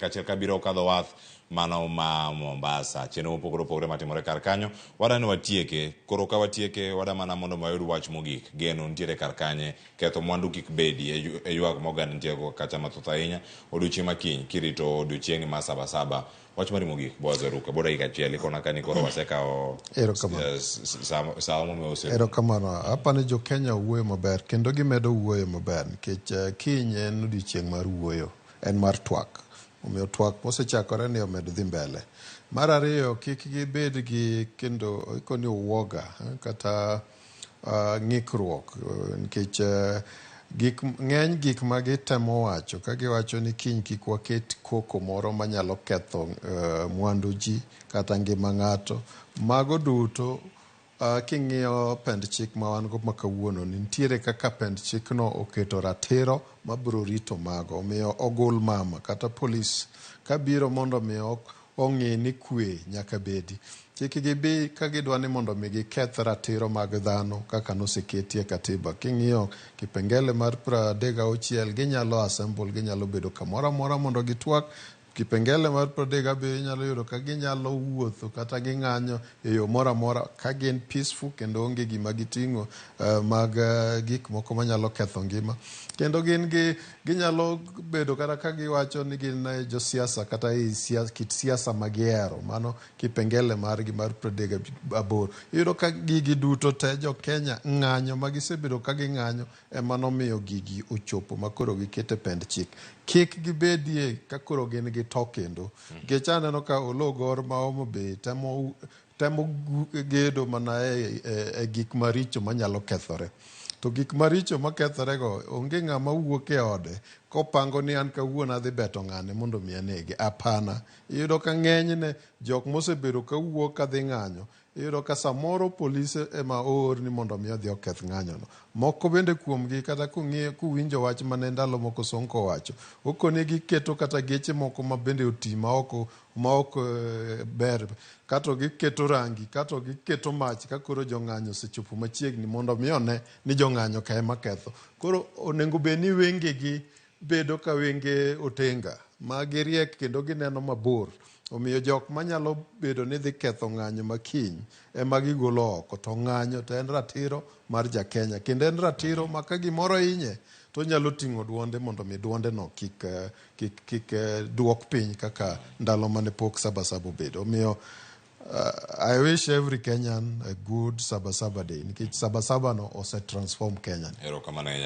kachiel kabiro kadho wath mano ma Mombasa. Chenro mopogore opogore matimore kar kanyo. Wada ni watieke, koro ka watieke wada mana mondo wayud wach mogik. Geno nitiere kar kanye, ketho mwandu kik bedi e ywak ma oganda nitie go kacha mathoth ahinya. Odiochieng' ma kiny kirito odiochieng' ma Sabasaba. Wach mari mogik, Boaz Oruka, bo dakika achiel ikona ka ni koro wasekawo Erokamano. sa momiyo ose Erokamano. Apani jo Kenya owuoyo maber kendo gimedo wuoyo maber nikech kiny en odiochieng' mar wuoyo, en mar twak. Omiyo twak mosechakore ni omed dhi mbele. Mar ariyo, kik gibed gi kendo ikoni uoga kata ng'ikruok nikech gik ng'eny gik ma gitemo wacho ka giwacho ni kiny kik waket koko moro manyalo ketho mwandu ji kata ngima ng'ato. Mago duto king'iyo pend chik ma wan go ma kawuono ni nitiere kaka pend chikno oketo ratiro mabiro rito mago. Omiyo ogul mama kata polis kabiro mondo mi ong'i ni kwe nyaka bedi. Kik gibi ka gidwa ni mondo mi giketh ratiro mag dhano kaka noseketi e katiba. King'iyo kipengele mar 36 ginyalo assemble, ginyalo bedo kamoro amora mondo gitwak. Kipengele mar 37 inyalo yudo ka ginyalo wuotho kata ging'anyo e yo moro amora ka gin peaceful kendo onge gima giting'o mag gik moko manyalo ketho ngima. Kendo gin gi ginyalo bedo kata ka giwacho ni gin josiasa kata e kit siasa ma gihero. Mano kipengele margi mar 38. Iyudo ka gigi duto te jo Kenya ng'anyo ma gisebedo ka ging'anyo ema nomiyo gigi ochopo ma koro giketo e pend chik. Kik gibedie ka koro gin gi to kendo. Nikech aneno ka Oloo Gor ma Homa Bay temo gedo mana e gik maricho manyalo kethore. To gik maricho makethore go onge ng'ama wuok e ode kopango ni an kawuono adhi beto ng'ane mondo mi anege. Hapana. Iyudo ka ng'enyne jok mosebedo ka wuok kadhi ng'anyo iyudo ka samoro polise ema oor ni mondo mi odhi oketh ng'anyono. Moko bende kuomgi kata kung'iyo kuwinjo wach mane ndalo moko Sonko owacho, okoni giketo kata geche moko ma bende oti ma ok ber kato giketo rangi kato giketo mach ka koro jong'anyo osechopo machiegni mondo mi one ni jong'anyo ka ema ketho. Koro onego bed ni wengegi bedo ka wenge otenga ma giriek kendo gineno mabor. Omiyo jok manyalo bedo ni dhi ketho ng'anyo ma kiny ema gigolo oko. To ng'anyo to en ratiro mar ja Kenya kendo en ratiro ma ka gimoro hinye to onyalo ting'o duonde mondo mi duonde no kik duok piny kaka ndalo mane pok Sabasaba obedo. Omiyo I wish every Kenyan a good Sabasaba day nikech Sabasaba no ose transform Kenya. Erokamano ahinya.